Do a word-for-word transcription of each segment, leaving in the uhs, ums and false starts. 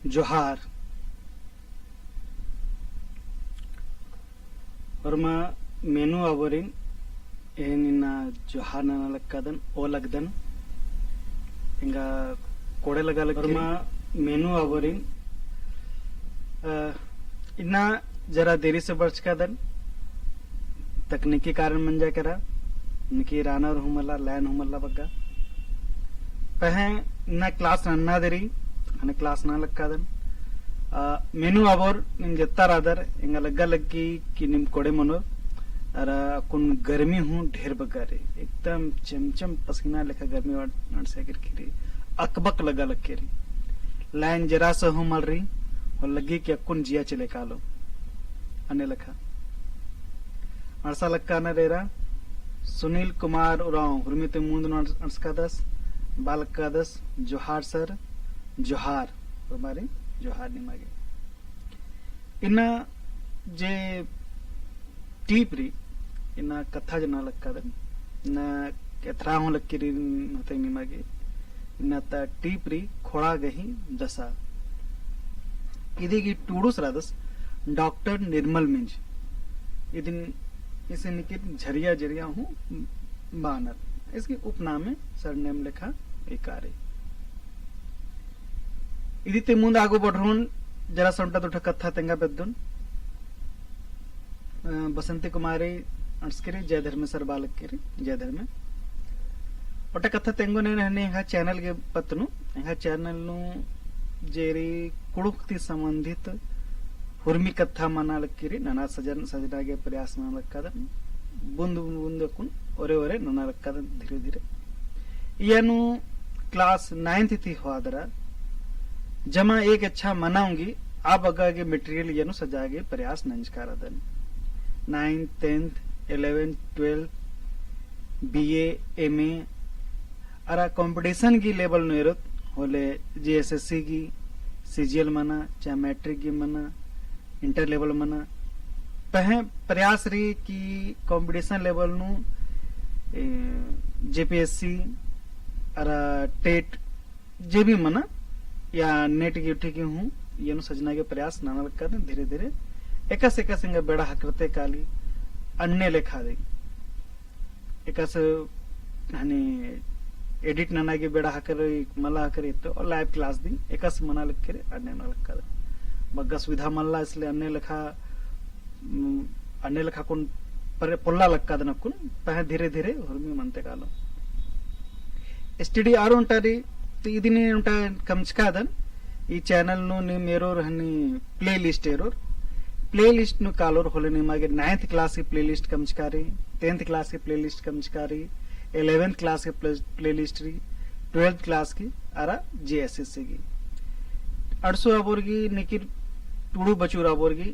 जोहार। होरमा मेनू आबोरिन एन इन्ना जोहार नना लक्कादन, ओ लगदन। एंगा कोड़े लगा लक्की। होरमा मेनू आबोरिन, अ, इन्ना जरा देरी से बरचकादन, तकनीकी कारण मंजा केरा, निकी रानर हूँ मला, line हूँ मला बग्गा। पहें इन्ना class नन्ना देरी, हने class नना लक्कादन। अ, मेनू आबोर नीम जत्ता रअदर, एंगा लग्गा लग्गी कि नीम कोड़े मनोर, अरा अक्कुन गर्मी हूँ ढेर बग्गा रई, एकदम चमचम पसीना लेखा गर्मी अंड़सा केरकी रई, अकबक लग्गा लक्की रई। Line जरा सा हूँ मल रई, होले लग्गी कि अक्कुन जिया चले कालो। अन्ने लेखा अंड़सा लक्कानर एरा सुनील कुमार उराँव, हुरमी ती मुन्द नू अंड़सकादस, बआ लक्कादस, जोहार sir, जोहार, होरमारिन जोहार निमागे। इन्ना जे टीप रई, इन्ना कत्था जे नना लक्कादन, इन्ना एथरा हूँ लक्की रई होते निमागे, इन्ना ता टीप रई खोड़ा गही दसा। इदी गही टूड़ुस रअदस डॉक्टर निर्मल मिंज। इदिन इसे निकिन झरिया झरिया हूँ बानर। इसकी उपनामे surname लेखा एका रई। इदी ती मुन्द आगो बढ़रओन, जरा सा ओन्टा दुट्ठा कत्था तेंगा बेद्दोन। अ, बसंती कुमारी अंड़सकी रई, जय धर्मे sir बआ लक्की रई, जय धर्मे। ओन्टा कत्था तेंगोन एन हनी एंग्है channel गे पत्त नू, एंग्है channel नू जे रई कुँड़ुख़ ती संबंधित हुरमी कत्था मना लक्की रई, नना सजन, सजना गे प्रयास नना लक्कादन, बूंद बूंद अक्कुन ओरे ओरे नना लक्कादन धीरे धीरे। इया नू class ninth ती होआ दरा जमा एक अच्छा मना ओंगी, आ बग्गा गे material इया नू सजा गे प्रयास नंजका रअदन। Ninth, tenth, eleventh, twelfth, B A, M A, अरा competition गही level नू एरोत, होले J S S C गही, C G L मना, चाहे matric गही मना, inter level मना। पहें प्रयास रई कि competition level नू, ए, J P S C, अरा TET, जे भी मना, या NET गही उठी गही हूँ, इया नू सजना गे प्रयास नना लक्कादन धीरे धीरे। एकासे एकासे एंगा बेड़ा ख़क्खरते काली, अन्ने लेखा दे। एकासे हनी edit नना गे बेड़ा ख़क्खरई, मला ख़क्खरई तो live class दिम एकासे मना लक्की रई, अन्ने नना लक्कादन। बग्गा सुविधा मल्ला, इसलिए अन्ने लेखा, उम, अन्ने लेखा अक्कुन पर-, पोल्ला लक्कादन अक्कुन, पहें धीरे धीरे हुरमी मनते कालो। S T D आरो ओन्टा रई, तो इदिन ओन्टा कमचकादन, ई channel नू नीम एरोर हनी playlist एरोर। Playlist नू कालोर होले निमागे ninth class की playlist कमचका रई, tenth class की playlist कमचका रई, eleventh class की play-, playlist रई, twelfth class की, अरा J S S C की। अंड़सो आबोर गही, निकिर टुड़ू बचुर आबोर गही,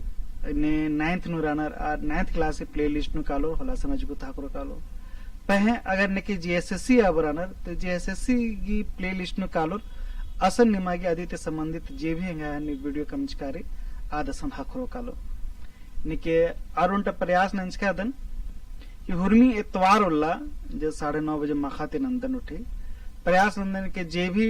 ने ninth नू रअनर, आ ninth class की playlist नू कालोर, होले असन अजगुत ख़क्खरो कालो। पहें अगर नेके J S S C आबोर रअनर, तो J S S C गही playlist नू कालोर, असन निमागे अदी ती संबंधित जे भी एंग्है हनी video कमचका रई, आद असन ख़क्खरो कालो। नेके आरो ओन्टा प्रयास नंजकादन कि हुरमी एतवार उल्ला, जे साढ़े नौ बजे माख़ा ती नन्दन उठी, प्रयास नन्दन के जे भी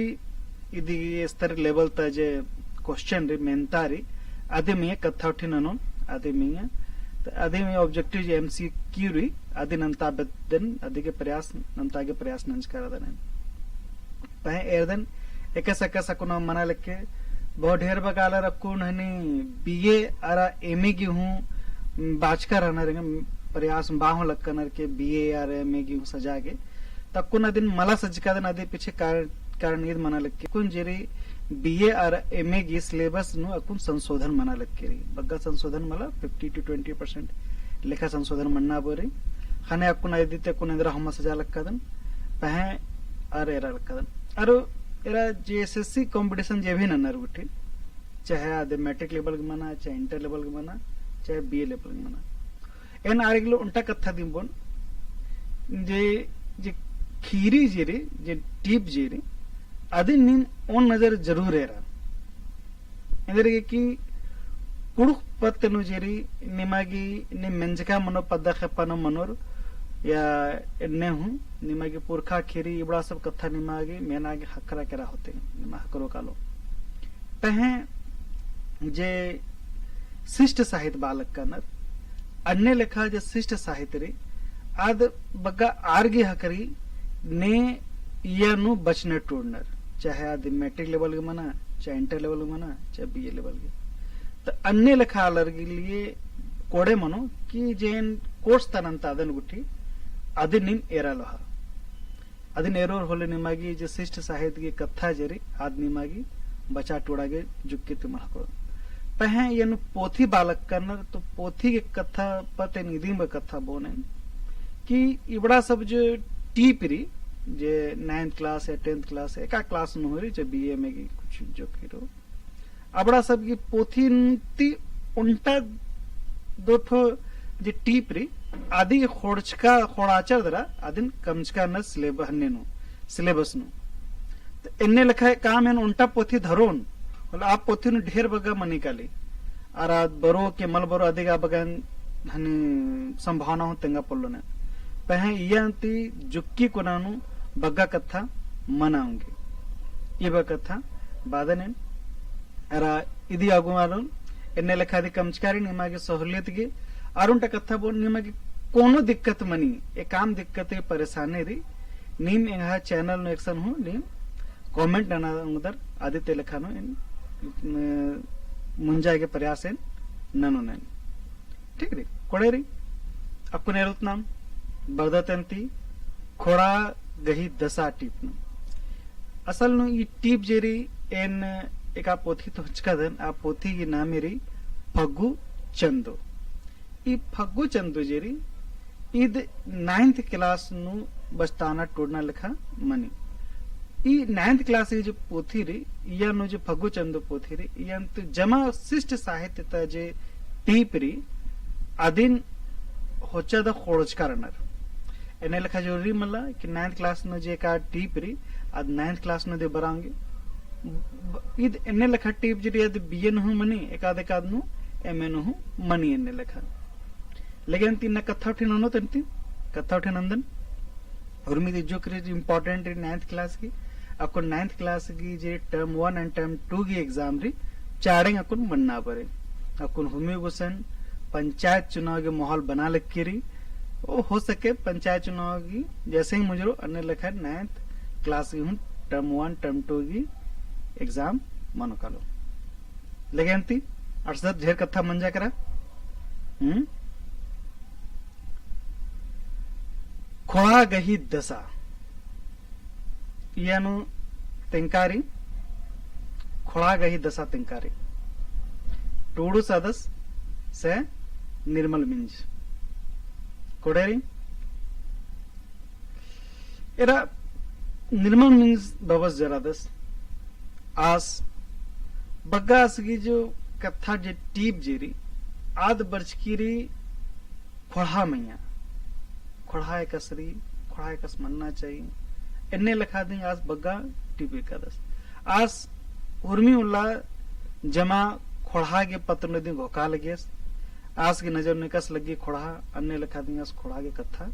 इदी स्तर level ता जे question रई, मेन्ता रई, अदी मइय्याँ कत्था उठी ननोन, अदी मइय्याँ, तो अदी मइय्याँ objective जे M C Q रई, अदी नन्ता बेद्दन, अदी गे प्रयास, नन्ता गे प्रयास नंजका रअदन। पहें एरदन, एकासे एकासे अक्कुन मना लक्की, बहुत ढेर बग्गा आलर अक्कुन हनी B A अरा M A गही हूँ बाचका रअनर, प्रयास बाहों लक्कनर के B A अरा M A गही हूँ सजा गे। तो अक्कुन अदिन मला सजकादन, अदी पीछे कारण, कारण ईद मना लक्की। अक्कुन जे रई B A अरा M A गही syllabus नू अक्कुन संशोधन मना लक्की रई। बग्गा संशोधन मला, fifty to twenty percent लेखा संशोधन मन्ना बओ रई। ख़ने अक्कुन अदी ती अक्कुन एन्दरा हूँ मल सजा लक्कादन। पहें अरा एरा लक्कादन। अरा एरा J S S C competition जे भी नन्नर गुट्ठी, चाहे अदी matric level गे मना, चाहे inter level गे मना, चाहे B A level गे मना। एन आर एगला ओन्टा कत्था दिम बओन, जे, जे खीरी जे रई, जे टीप जे रई, अदिन नीम ओन नजर जरूर एरा। एन्देरगे कि कुँड़ुख़ पत्त नू जे रई, निमा गही, नीम मेंजका मनो, पद्दा खेप्पा नू मनोर, या एन्ने हूँ, निमा गही पुरखा खीरी, इबड़ा सब कत्था निमा गही, मेना गही ख़क्खरा केरा होते, निमा ख़क्खरो कालो। पहें जे शिष्ट साहित बआ लक्कनर, अन्ने लेखा जे शिष्ट साहित रई, आद बग्गे आर गे हकरी ने इया नू बचनर टूड़नर, चाहे आद matric level गे मना, चाहे inter level गे मना, चाहे B A level गे। त अन्ने लेखा आलर गे लिए कोड़े मनो कि जे एन course ता नन्तन अदन गुट्ठी, अदिन नीम एरा लोहा। अदिन एरोर होले निमा गे जे शिष्ट साहित गे कत्था जे रई, आद निमा गे बचा टूड़ा गे जुक्की ती मल हकरो। पहें एन पोथी बआ लक्कनर, तो पोथी गे कत्था पत्त एन इदिम गे कत्था बओन एन कि इबड़ा सब जे टीप रई, जे ninth class या tenth class, एका class नू हूँ रई, जे B A में गे कुछ जो किरो, अबड़ा सब गे पोथी ती ओन्टा दो ठो जे टीप रई, अदी गे खोड़चका, खोड़ाचर दरा, अदिन कमचका नर syllab-, हन्ने नू, syllabus नू। त एन्ने लेखा काम एन ओन्टा पोथी धरोन, होले आ पोथी नू ढेर बग्गे मनी काली। अरा बरो के मल बरो अदी गे आ बग्गे हनी संभावना हूँ तेंगा पोल्लोन एन। पहें इया ती जुक्की कोना नू बग्गे कत्था मना ओंगी। ई बग्गे कत्था बअदन एन। अरा इदी आगु आरोन एन्ने लेखा दी कमचका रई निमा गे सहूलियत गे, अरा ओन्टा कत्था बओन निमा गे कोनो दिक्कत मनी, एकअम दिक्कत परेशानी रई, नीम एंग्है channel नू एकसन हूँ नीम comment नना ओंगदर, अदी ती लेखा नू एन, अ, मुंजा गे प्रयास एन ननोन एन। ठीक रई, कोड़े रई, अक्कुन एरोत नाम, बरदत एन ती, खोंड़हा गही दसा टीप नू। असल नू ई टीप जे रई एन एका पोथी ती होचकादन, आ पोथी गे नामे रई फग्गु चंदो। ई फग्गु चंदो जे रई, ईद ninth class नू बचताना टूड़ना लेखा मनी। ई ninth class गे जे पोथी रई, इया नू जे फग्गु चंदो पोथी रई, इया नू जमा शिष्ट साहित्य ता जे टीप रई, अदिन होचा दा खोड़चका रअनर। एन्ने लेखा जरूरी मला कि ninth class नू जे एका टीप रई, आद ninth class नू दे बरआ ओंगी। ब-, ईद एन्ने लेखा टीप जे रई, आद B A नू हूँ मनी, एकाद एकाद नू M A नू हूँ मनी एन्ने लेखा। लेकिन ती इन्ना कत्था उठी ननोत एन ती, कत्था उठी नन्दन। उर्मी ती जोक रई important रई ninth class गे, अक्कुन ninth class गे जे term one and term two गे exam रई, चाड़ेंग अक्कुन मन्ना बरई। अक्कुन हुमी गुसन पंचायत चुनाव गे माहौल बना लगी रई, ओ हो सके पंचायत चुनाव गे जैसे ही मुंजरो अन्ने लेखा ninth class गे हूँ term one, term two गे exam मनो कालो। लेकिन ती अड़सत ढेर कत्था मंजा केरा। हम्म? खोंड़हा गही दसा। इया नू तेंका रई, खोंड़हा गही दसा तेंका रई। टूड़ुस रअदस से निर्मल मिंज। कोड़े रई? एरा निर्मल मिंज बबस जे रअदस। आस बग्गे आस गे जो कत्था जे टीप जे रई, आद बरचकी रई खोंड़हा मइय्याँ। खोंड़हा एकासे रई, खोंड़हा एकासे मन्ना चाही। एन्ने लेखा दिम आस बग्गे टीप कादस। आस उर्मी उल्ला जमा खोंड़हा गे पत्र नू दिम घोखा लगेस। आस गे नजर नू एकासे लग्गी खोंड़हा, अन्ने लेखा दिम आस खोंड़हा गे कत्था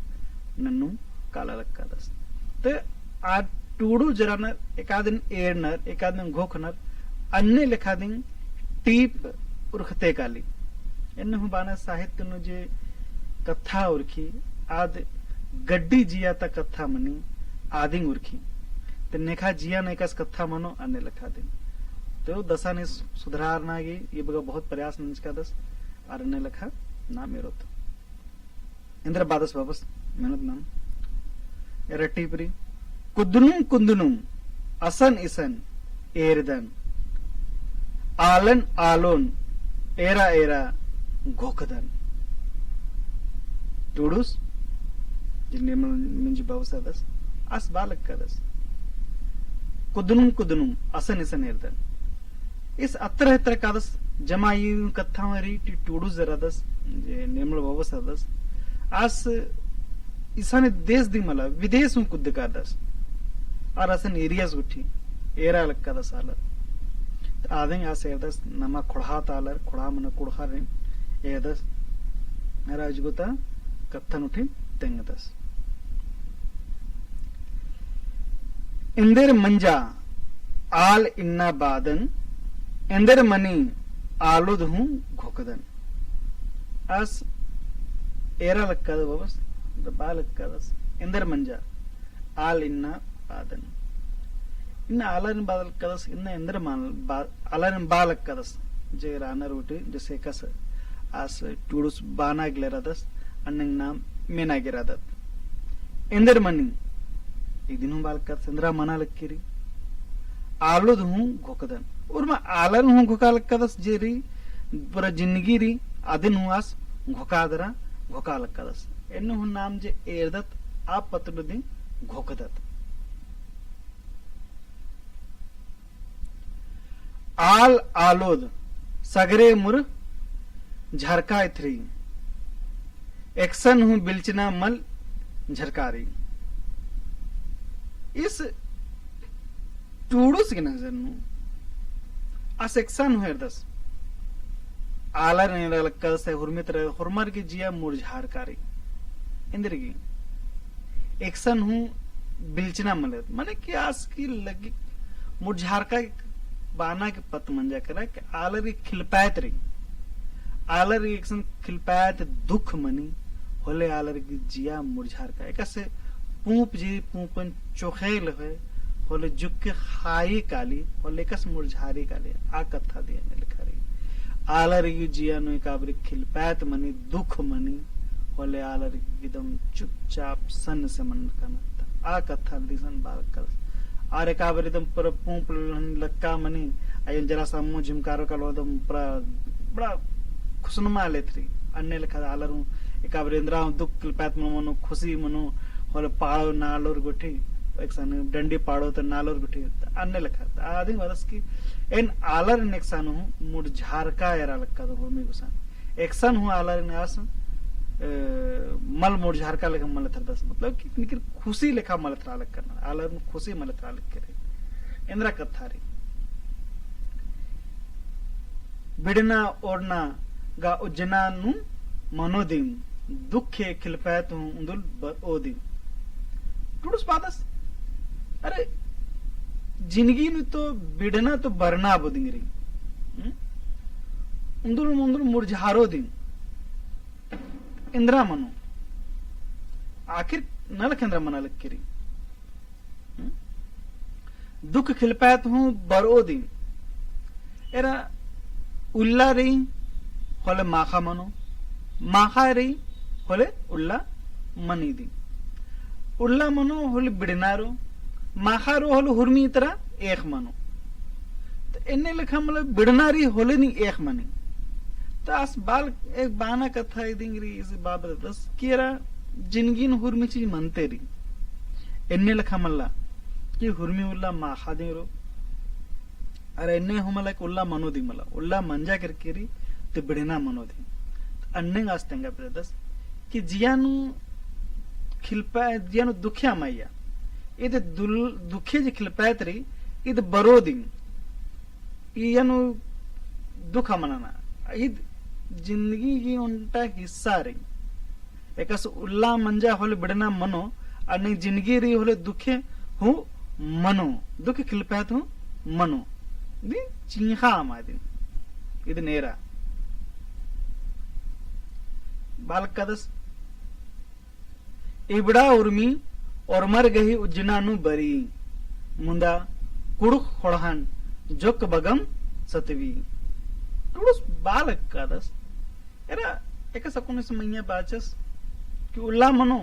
नन्नू काला लग्गादस। ते आ टूड़ू जे रअनर, एकादिन एरनर, एकादिन घोखनर, अन्ने लेखा दिम टीप उरखते काली। एन्ने हूँ बाना साहित्य नू जे कत्था उरखी, आद गड्डी जिया ता कत्था मनी, आदिम उरखी। ते नेखा जिया नू एकासे कत्था मनो, अन्ने लेखा दिम। तो दसा नू सुधरारना गे, ई बग्गे बहुत प्रयास नंजकादस। अरा एन्ने लेखा नाम एरोत। एन्देर बअदस बबस, मेहनत नाम। एरा टीप रई। कुद्दनुम कुद्दनुम, असन इसन एरदन। आलन आलोन, एरा एरा घोखदन। टूड़ुस, जे निर्मल मिंज बबस रअदस, आस बआ लग्गादस। कुद्दनुम कुद्दनुम, असन इसन एरदन। इस अत्रा हेत्रा कादस जमा ई कत्था मरी टी टूड़ुस जे रअदस, जे निर्मल बबस रअदस। आस इसाने देश दिम मला, विदेश हूँ कुद्दकादस। अरा असन एरियस गुट्ठी, एरा लग्गादस आलर। त आदिम आस एरदस, नमा खोंड़हा ता आलर, खोंड़हा मने कुँड़ुख़र रई, एरदस। अरा अजगो ता कत्थन उठिन तेंगदस। एन्देर मंजा आल इन्ना बादन, एन्देर मनी आलोद हूँ घोखदन। आस एरा लक्काद बबस, बआ लक्कादस। एन्देर मंजा आल इन्ना बादन। इन्ना आलारिन बआ लक्कादस, इन्ना एन्देर मनी बआ-, आलारिन बआ लक्कादस। जे रानर उठी, जैसे कस आस टुड़ुस बाना गे रअदस, अन्नेंग नाम मेना गे रअदत। एन्देर मनी, इदिन हूँ बआ लक्कादस, एन्देरा मना लक्की रई। आलोद हूँ घोखदन। उर्मा आलारिन हूँ घोखा लक्कादस जे रई, पूरा जिंदगी रई, अदिन हूँ आस घोखा दरा, घोखा लक्कादस। एन्ने हूँ नाम जे एरदत, आ पत्त नू दिम घोखदत। आल आलोद सगरे मुर झरका एथरी। एकसन हूँ बिलचना मल झरकारी। इस टुड़ुस गे नजर नू आस एकसन हूँ एरदस। आलारिन एरा लक्कादस, हुरमी तरा, होरमर गे जिया मुरझारका रई। एन्देरगे एकसन हूँ बिलचना मल एरदत। मने कि आस की लगी मुरझारका बाना गे पत्त मंजा केरा कि आलर गे खिलपायत रई। आलर गे एकसन खिलपायत दुख मनी, होले आलर गे जिया मुरझारका। एकासे पूंप जे पूंपन चोखेल होय, होले जुक्के खाई काली, होले एकासे मुरझारी काली। आ कत्था दिम एन्ने लेखा रई। आलर गे जिया नू एकाबारी खिलपायत मनी, दुख मनी, होले आलर गे एकदम चुपचाप सन्न से मना केरा। आ कत्था दिसन बआ लक्कादस। आर एकाबारी एकदम पूरा पूंप लक्का मनी, अइय्या जरा सा मुँह झिमकारो कालो एकदम पूरा बड़ा खुसनमा लेत रई। अन्ने लेखा आलर हूँ एकाबारी एन्देरा हूँ दुख खिलपायत मनो, मनो खुसी मनो, होले पाड़ो नालोर गुट्ठी, एकसन डंडी पाड़ो तो नालोर गुट्ठी, अन्ने लेखा। आदिम बअदस कि एन आलर एन एकसन हूँ मुरझारका एरा लक्कादन हुरमी गुसन। एकसन हूँ आलारिन आस, अ, मल मुरझारका लेखा मल एथरदस, मतलब कि निकिर खुसी लेखा मल एथरा लक्कन, आलारिन खुसी मल एथरा लक्की रई। एन्देरा कत्था रई। बिड़ना ओड़ना गा उज्जना नू मनो दिम, दुखे खिलपायत हूँ उन्दुल बरओ दिम। टुड़ुस बअदस, अरे, जिनगी नू तो बिड़ना तो बरना बओ दिम रई। हम्म? उन्दुल, उन्दुल मुरझारो दिम। एन्देरा मनो। आखिर नलख एन्देरा मना लक्की रई। हम्म? दुख खिलपायत हूँ बरओ दिम। एरा उल्ला रई होले माखा मनो, माखा रई होले उल्ला मनी दिम। उल्ला मनो होले बिड़ना रओ, माखा रओ होले हुरमी तरा एख़ मनो। तो एन्ने लेखा मतलब बिड़ना रई होले नी एख़ मनी। तो आस बाल एक बाना कत्था इदिंग रई, इस बाबत दस कि एरा जिनगी नू हुरमी चीज मनते रई। एन्ने लेखा मल्ला कि हुरमी उल्ला माखा दिम रओ। अरा एन्ने हूँ मला कि उल्ला मनो दिम मला, उल्ला मंजा केरकी रई, तो बिड़ना मनो दिम। तो अन्नेंग आस तेंगा बेद्दस कि जिया नू खिलपा, जिया नू दुखिया मइय्या। इद दुल-, दुखे जे खिलपायत रई, इद बरओ दिम। इया नू दुख मनाना। इद जिंदगी गही ओन्टा हिस्सा रई। एकासे उल्ला मंजा होले बिड़ना मनो, अन्ने जिनगी रई होले दुखे हूँ मनो, दुखे खिलपायत हूँ मनो। इदिन चिंख़ा अमा इदिन, इदिन एरा। बआ लक्कादस, इबड़ा उर्मी ओर्मर गही उज्जना नू बरई, मुन्दा कुँड़ुख़ ख़ोंड़हन जोक्क बगम सतबी। टुड़ुस बआ लक्कादस, एरा एकासे अक्कुन इस मइय्या बाचस कि उल्ला मनो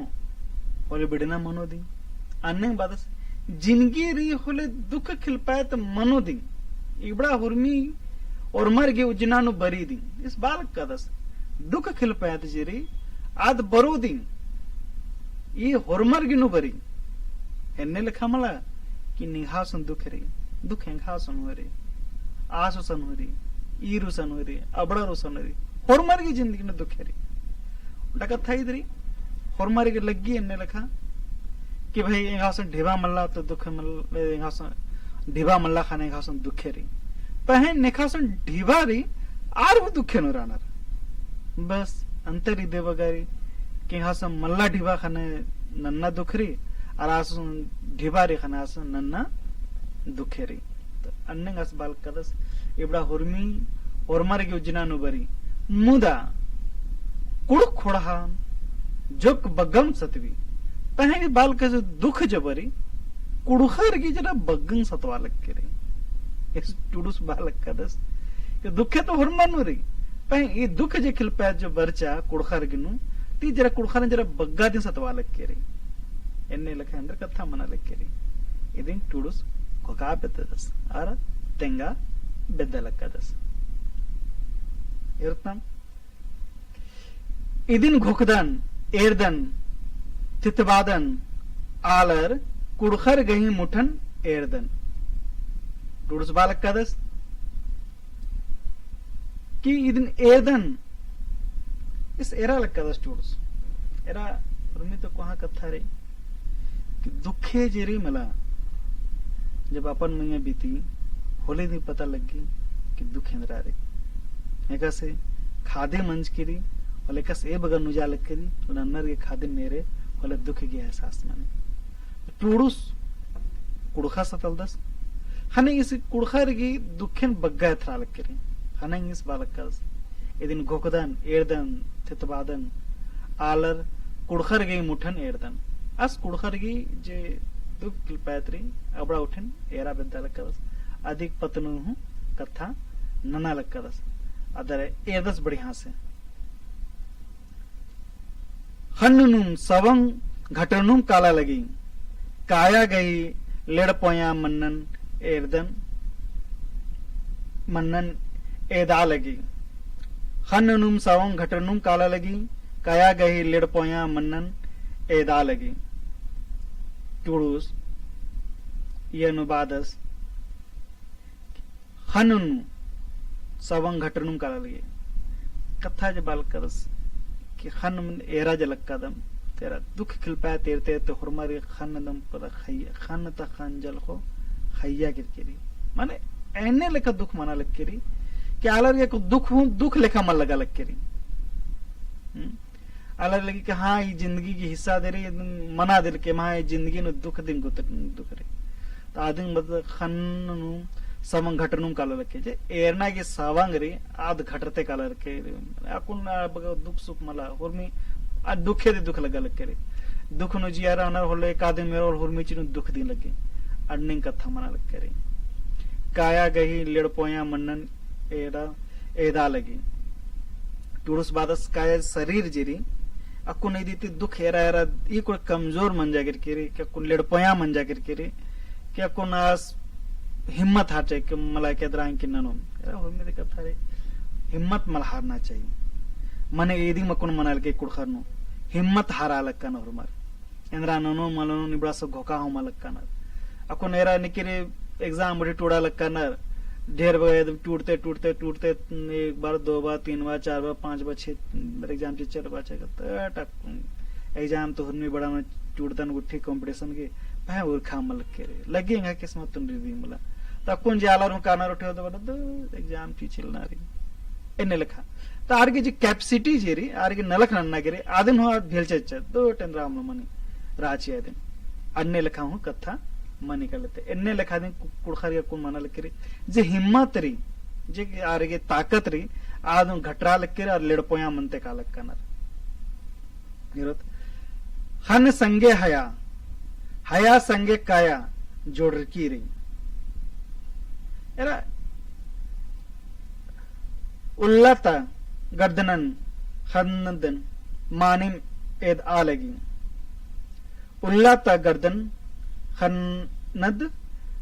होले बिड़ना मनो दिम। अन्नेंग बअदस, जिनगी रई होले दुख खिलपायत मनो दिम। इबड़ा हुरमी ओर्मर गही उज्जना नू बरई दिम। इस बआ लक्कादस, दुख खिलपायत जे रई, आद बरओ दिम। ई होर्मर गही नू बरई। एन्ने लेखा मला कि निंग्है गुसन दुख रई, दुख एंग्है गुसन हूँ रई, आस गुसन हूँ रई, ईर गुसन हूँ रई, अबड़र गुसन हूँ रई, होर्मर गही जिंदगी नू दुख रई। ओन्टा कत्था इद रई, होर्मर गे लग्गी एन्ने लेखा कि भाई एंग्है गुसन ढिबा मल्ला तो दुख मल-, एंग्है गुसन ढिबा मल्ला ख़ने एंग्है गुसन दुखे रई। पहें नेखा गुसन ढिबा रई, आर हूँ दुखे नू रअनर। बस, अन्तर इदे बग्गे रई कि एंग्है गुसन मल्ला ढिबा ख़ने नन्ना दुख रई, अरा आस गुसन ढिबा रई ख़ने आस गुसन नन्ना दुखे रई। तो अन्नेंग आस बआ लक्कादस, इबड़ा हुरमी, होरमर गे उज्जना नू बरी। मुदा कुँड़ुख़ ख़ोंड़हा जोक्क बग्गम सतबी। पहें भी बालकस दुख जो बरी, कुँड़ुख़र गे जरा बग्गम सतवा लक्की रई। इस टुड़ुस बआ लक्कादस कि दुखे तो होरमर नू रई, पहें ई दुख जे खिलपैत जो बरचा कुँड़ुख़र गे नू, ती जरा कुँड़ुख़र जरा बग्गा दिम सतवा लक्की रई। एन्ने लेखा एन्देर कत्था मना लक्की रई। इदिन टुड़ुस घोखा बेद्दादस, अरा तेंगा बेद्दा लक्कादस। एरतम इदिन घोखदन, एरदन, तितबादन, आलर कुँड़ुख़र गही मुठन एरदन। टुड़ुस बआ लक्कादस कि इदिन एरदन, इस एरा लक्कादस टुड़ुस। एरा उर्मी तो कोहाँ कत्था रई कि दुखे जे रई मला, जब अपन मइय्याँ बीती, होले दिम पता लग्गी कि दुख एन्दरा रई। एकासे खादे मंजकी रई, होले एकासे ए बगर नुजा लक्की रई, होले अन्नर गे खादिन नेरे, होले दुख गे एहसास मनी। टुड़ुस कुँड़ुख़ा सतलदस। ख़ने इस कुँड़ुख़र गे दुखेन बग्गा एथरा लक्की रई। ख़ने इस बआ लक्कादस। इदिन घोखदन, एरदन, तितबादन, आलर कुँड़ुख़र गही मुठन एरदन। आस कुँड़ुख़र गे जे दुख खिलपैत रई, अबड़ा उठेन एरा बेद्दा लक्कादस। अदिक पत्त नू हूँ कत्था नना लक्कादस। अदर एरदस बढ़िया से। ख़न्न नुम सवंग घटरनुम काला लगी, काया गही लेड़पोया मन्नन एरदन, मन्नन एदा लगी। ख़न्न नुम सवंग घटरनुम काला लगी, काया गही लेड़पोया मन्नन एदा लगी। टुड़ुस, ई अनुबादस, ख़न्न नुम सवंग घटरनुम काला लगी। कत्था जे बआ लक्कादस कि ख़न्न नुम एरा जे लक्कादम, तेरा दुख खिलपैत एरते एरते होरमर गे ख़न्न दम पता ख़इया, ख़न्न ता ख़न्न जलख़ो ख़इया केरकी रई। माने एन्ने लेखा दुख मना लक्की रई कि आलर गे दुख हूँ दुख लेखा मल लगा लक्की रई। हम्म? आलर लगी कि हाँ, ई जिंदगी गही हिस्सा दे रई, मना दे रई कि हाँ, ई जिंदगी नू दुख दिम गुत-, दुख रई। तो आदिन मतलब ख़न्न नू सवंग घटरनुम काला लक्की, जे एरना गे सवंग रई, आद घटरते काला लक्की। अक्कुन आ बग्गे दुख सुख मला, होरमी आ दुखे दे दुख लगा लक्की रई। दुख नू जिया रअनर होले, एकादिन मेरोल होरमी चिनु दुख दिम लग्गी। अन्नेम कत्था मना लक्की रई। काया गही लेड़पोया मन्नन एरा एदा लगी। टुड़ुस बादस काया शरीर जे रई, अक्कुन इदी ती दुख एरा एरा, ई कुड़ कमजोर मंजा केरकी रई, कि अक्कुन लेड़पोया मंजा केरकी रई, कि अक्कुन आस हिम्मत हारचा कि मला के दराइन कि ननोन। एरा होरमी ती कत्था रई, हिम्मत मल हारना चाहिए। मने इदी मकुन मना लगी कुँड़ुख़र नू, हिम्मत हारा लक्कन होरमर। एन्दरा ननोन मल ननोन इबड़ा सब घोखा हूँ मल लक्कनर। अक्कुन एरा निकिरी exam उठी टूड़ा लक्कनर। ढेर बग्गे टूड़ते, टूड़ते, टूड़ते एक बार, दो बार, तीन बार, चार बार, पाँच बार, छः बार exam चिच्चर बाचा करता। टक exam तो हुरमी बड़ा में टूड़तन गुट्ठी competition के। भाई उरखा मल लक्के रई। लग्गी एंगा किस्मत तुन रिदी मला। तो अक्कुन जे आलर हूँ कानर उठे होते बड़ा तो exam चिचिल ना रई। एन्ने लेखा। तो आर गे जे capacity जे रई, आर गे नलख नन्ना गे रई, आदिन हूँ आद भेलचा चिच्चा, दो टेन राम मनी, राची आदिन। अन्ने लेखा हूँ कत्था मनी का लेते। एन्ने लेखा दिन कु-, कुँड़ुख़र गे कुन मना लक्के रई, जे हिम्मत रई, जे आर गे ताकत रई, आद हूँ घटरा लक्के रई, आर लेड़पोया मनते का लक्कनर। निरोध। ख़न्न संगे हया, हया संगे काया जोड़रकी रई। एरा उल्ला ता गर्दनन ख़न्नदन मानिम एदआ लगी। उल्ला ता गर्दन ख़न्नद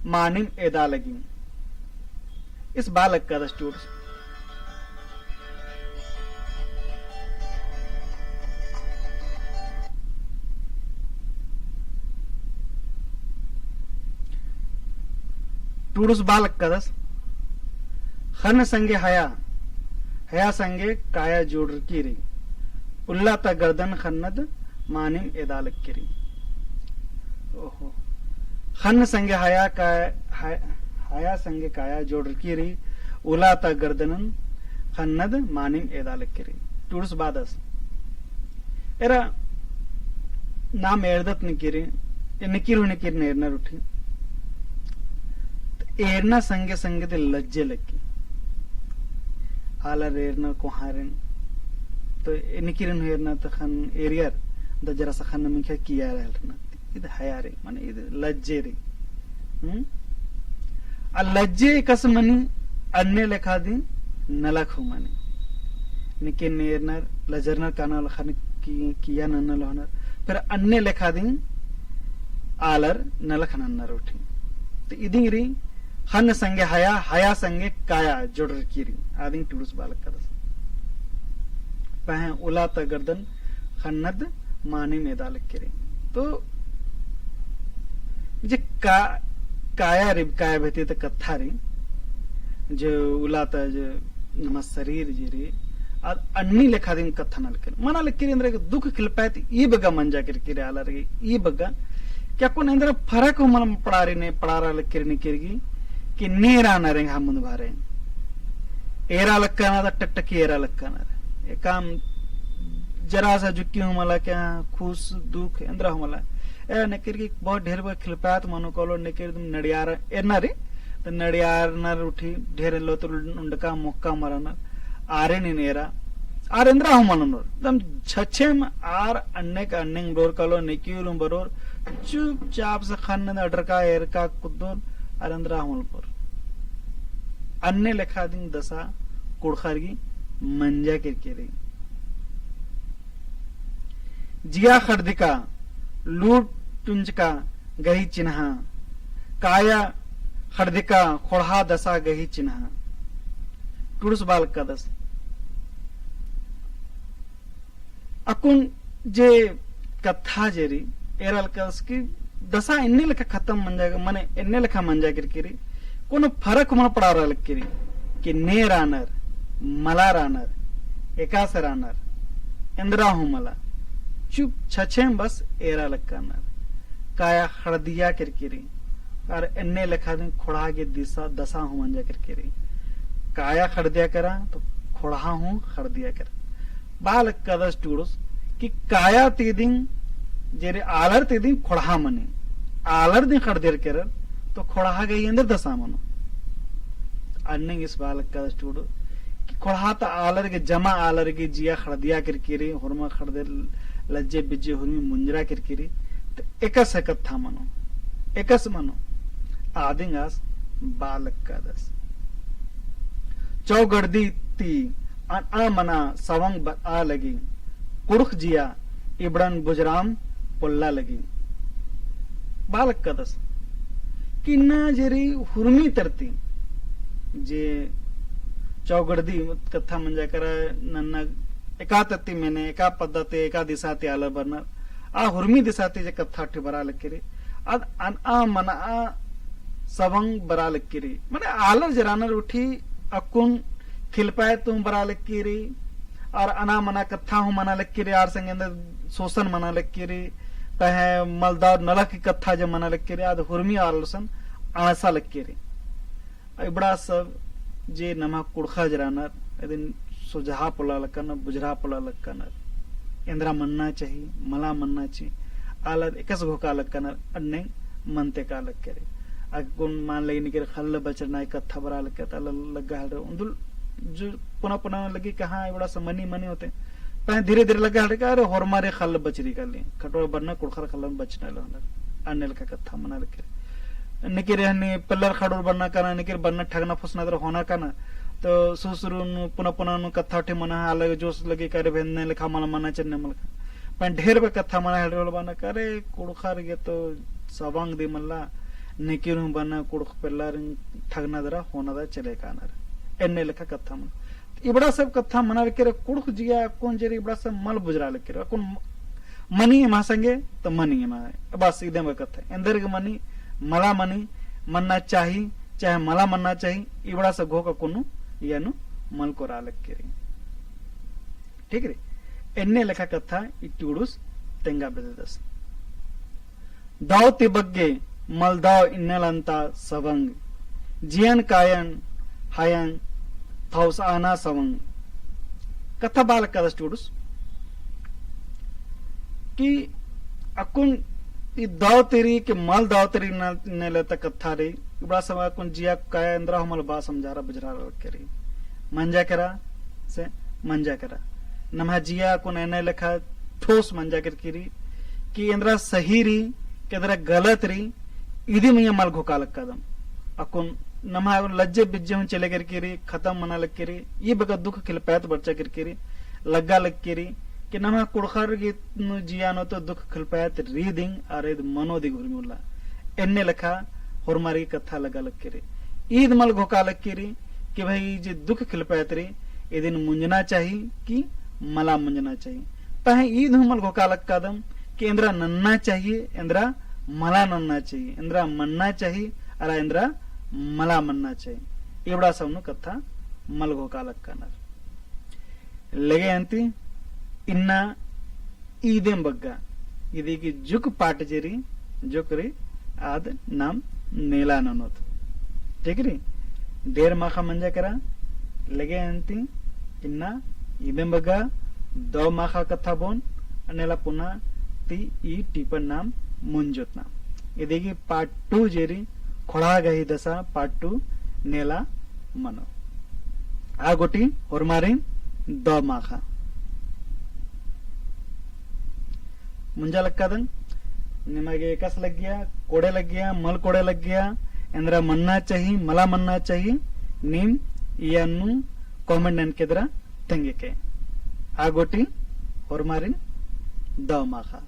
मानिम एदआ लगी। इस बआ लक्कदस टूड़ुस। टूड़ुस बआ लक्कदस। ख़न्न संगे हया, हया संगे काया जोड़रकी रई। उल्ला ता गर्दन ख़न्नद मानिम एदआ लक्की रई। ओहो। ख़न्न संगे हया का-, ह-, हया संगे काया जोड़रकी रई, उल्ला ता गर्दनन ख़न्नद मानिम एदआ लक्की रई। टूड़ुस बादस। एरा नाम एरदत निकिरी, ए निकिर हूँ निकिर एरना उठी। एरना संगे संगे ते लज्जे लग्गी। आलर एरनर कोहारिन। तो ए निकिरिन एरनर तखन एरियर, द जरा सखन मिंखा किया रहल रहना। इद हया रे, माने इद लज्जे रे। हम्म? आ लज्जे एकस मनी अन्ने लेखा दिन नलख हूँ मनी। निकिन एरनर, लजरनर काना लखन कि-, किया नन्नर लोहनर। फिर अन्ने लेखा दिन आलर नलख नन्नर उठी। तो इदिंग री ख़न्न संगे हया, हया संगे काया जोड़रकी री। आदिंग टुड़ुस बालक कदस। पहें उला ता गर्दन ख़न्नद मानिम एदा लक्की री। तो जे का-, काया री, काया भेती ता कत्था री, जे उला ता जे नम्है शरीर जे री, आ अन्नी लेखा दिम कत्था नलक्की री। मना लक्की री एन्दरा कि दुख खिलपायत ई बग्गा मंजा केरकी री आलर गे, ई बग्गा। कि अक्कुन एन्दरा फरक हूँ मल पड़ारी ने, पड़ारा लक्की री निकिर गे, कि ने एरा नर एंग्है मुन्द भरे। एरा लक्का नर, टकटकी एरा लक्का नर। एकाम जरा सा जुक्की हूँ मला क्या, खुश, दुख, एन्दरा हूँ मला। ए, निकिर गे बहुत ढेर बग्गा खिलपायत मनो कालो, निकिर दिम नड़ियार एरना री, तो नड़ियार नर उठी, ढेर लोतर उंडका मोक्का मरना, आरे नीन एरा, आर एन्दरा हूँ मलनोर। दम छछेम आर अन्ने का अन्ने डोर कालो, निकिर हूँ बरोर, चुपचाप से ख़न्न अडरका एरका कुद्दोर, आर एन्दरा हूँ मलपोर। अन्ने लेखा दिम दसा कुँड़ुख़र गे मंजा केरकी री। जिया ख़ड़दिका, लूट टुंजका गही चिन्हा, काया ख़ड़दिका ख़ोंड़हा दसा गही चिन्हा। टुड़ुस बालक कदस। अक्कुन जे कत्था जे री, एरा लक्कस कि दसा एन्ने लेखा खतम मंजा, मने एन्ने लेखा मंजा केरकी री, कोनो फरक मल पड़ारा लक्की री, कि ने एरा नर, मला एरा नर, एकासे एरा नर, एन्दरा हूँ मला, चुप छछेम बस एरा लक्का नर, काया ख़ड़दिया केरकी री, आर एन्ने लेखा दिम ख़ोंड़हा गे दिसा, दसा हूँ मंजा केरकी री। काया ख़ड़दिया केरा, तो ख़ोंड़हा हूँ ख़ड़दिया केरा। बालक कदस टुड़ुस कि काया ती दिम, जे रे आलर ती दिम ख़ोंड़हा मनी, आलर दिम ख़ड़दियर केरर, तो ख़ोंड़हा गही एन्देर दसा मनो। अन्ने इस बालक कदस टुड़ुस कि ख़ोंड़हा ता आलर गे, जमा आलर गे जिया ख़ड़दिया केरकी री, होरमा ख़ड़दे लज्जे बिज्जे होरमी मुंजरा केरकी री, तो एकस कत्था मनो, एकस मनो, आदिंग आस बालक कदस। चौगड़दी ती अन-, आ मना सवंग बरआ लगी, कुँड़ुख़ जिया इबड़न बुझराम पोल्ला लगी। बालक कदस। कि इन्ना जे री हुरमी तरती, जे चौगड़दी कत्था मंजा केरा नन्ना एका तरती मेने, एका पद्दा ती, एका दिसा ती आलर बरनर, आ हुरमी दिसा ती जे कत्था ठी बरआ लक्की री, अद अन-, आ मना सवंग बरआ लक्की री। मने आलर जे रअनर उठी अक्कुन खिलपायत हूँ बरआ लक्की री, आर अना मना कत्था हूँ मना लक्की री, आर संगे एन्देर शोषण मना लक्की री, पहें मलदव नलख की कत्था जे मना लक्की री, अद हुरमी आलर सन अणसा लक्की री। इबड़ा सब जे नम्है कुँड़ुख़र जे रअनर, इदिन सोझा पोल्ला लक्कनर, बुझरा पोल्ला लक्कनर। एन्दरा मन्ना चाही, मला मन्ना चाही। आलर एकस घोखा लक्कनर, अन्ने मनते का लक्की री। अक्कुन मान लगी निकिर ख़ल्ल बचरना कत्था बरआ लक्की ता आलर लग्गा हल रे। उन्दुल जो पुना पुना लगी कहाँ इबड़ा सब मनी मनी होते। पहें धीरे धीरे लग्गा हल रे का, अरे होरमा रे ख़ल्ल बचरी काली। खटोर बरना कुँड़ुख़र ख़ल्लन बचना लोहनर। अन्ने लेखा कत्था मना लक्की री। निकिर हनी पेल्लर खड़ूर बरना काना, निकिर बरना ठगना फुसना दरा होना काना। तो सुसुरुन पुना पुना नू कत्था ठी मना आलर जोश लगी का रे भेन्ने लेखा मला मना चन्ने मलका। पहें ढेर बे कत्था मना हेलरे होल बरना का रे कुँड़ुख़र गे तो सवंग दी मल्ला, निकिर हूँ बरना कुँड़ुख़ पेल्लर ठगना दरा होना दरा चले कानर। एन्ने लेखा कत्था मना। इबड़ा सब कत्था मना लक्की रे कुँड़ुख़ जिया अक्कुन जे री इबड़ा सब मल बुझरा लक्की रे। अक्कुन मनी एमा संगे, तो मनी एमा। बस इदे में कत्था। एन्देर गे मनी, मला मनी, मन्ना चाही, चाहे मला मन्ना चाही, इबड़ा सब घोख अक्कुन इय्या नू मल कोरा लक्की री। ठीक री? एन्ने लेखा कत्था ई टुड़ुस तेंगा बेद्ददस। दव ती बग्गे मलदव इन्नेलन्ता सवंग, जियन कायन हयन थौसआना सवंग। कत्था बालक कदस टुड़ुस कि अक्कुन ई दव ती री कि मलदव ती री न-, इन्नेलन्ता कत्था री, इबड़ा सब अक्कुन जिया काया एन्दरा हूँ मल बआ समझारा बुझरारा लक्की री। मंजा केरा, से मंजा केरा। नम्है जिया अक्कुन एन्ने लेखा ठोस मंजा केरकी रई कि एन्दरा सही रई, कि एन्दरा गलत रई, इदी मइय्याँ मल घोखा लक्कादम। अक्कुन नम्है लज्जे बिज्जे हूँ चले केरकी रई, खतम मना लक्की रई, ई बग्गे दुख खिलपैत बरचा केरकी रई, लग्गा लक्की रई कि नम्है कुँड़ुख़र गही नू जिया नू तो दुख खिलपैत रई दिम, अरा ईद मनो दिम उर्मी उल्ला। एन्ने लेखा होरमारिन कत्था लग्गा लक्की रई। ईद मल घोखा लक्की रई कि भाई, ई जे दुख खिलपैत रई, इदिन मुंजना चाही कि मला मुंजना चाही। पहें ईद हूँ मल घोखा लक्कादम कि एन्दरा नन्ना चाही, एन्दरा मला नन्ना चाही, एन्दरा मन्ना चाही, अरा एन्दरा मला मन्ना चाही। इबड़ा सब नू कत्था मल घोखा लक्कानर। लगे अन्ती इन्ना ईदिम बग्गे, इदी गही जुक part जे रई, जुक रई, आद नाम नेला ननोत। ठीक रई? ढेर माखा मंजा केरा, लगे अन्ती इन्ना ईदिम बग्गे, दव माखा कत्था बओन, अन्नेला पुना ती ई टीपन नाम मुंजोत ना। इदी गही part two जे रई, ख़ोंड़हा गही दसा part two नेला मनो। आ गूटी होरमारिन दव माखा। मुंजा लक्कादन, निमा गे एकासे लग्गिया, कोड़े लग्गिया, मल कोड़े लग्गिया, एन्दरा मन्ना चाही, मला मन्ना चाही, नीम इय्या नू comment नन केदरा तेंगके। आ गूटी होरमारिन दव माखा।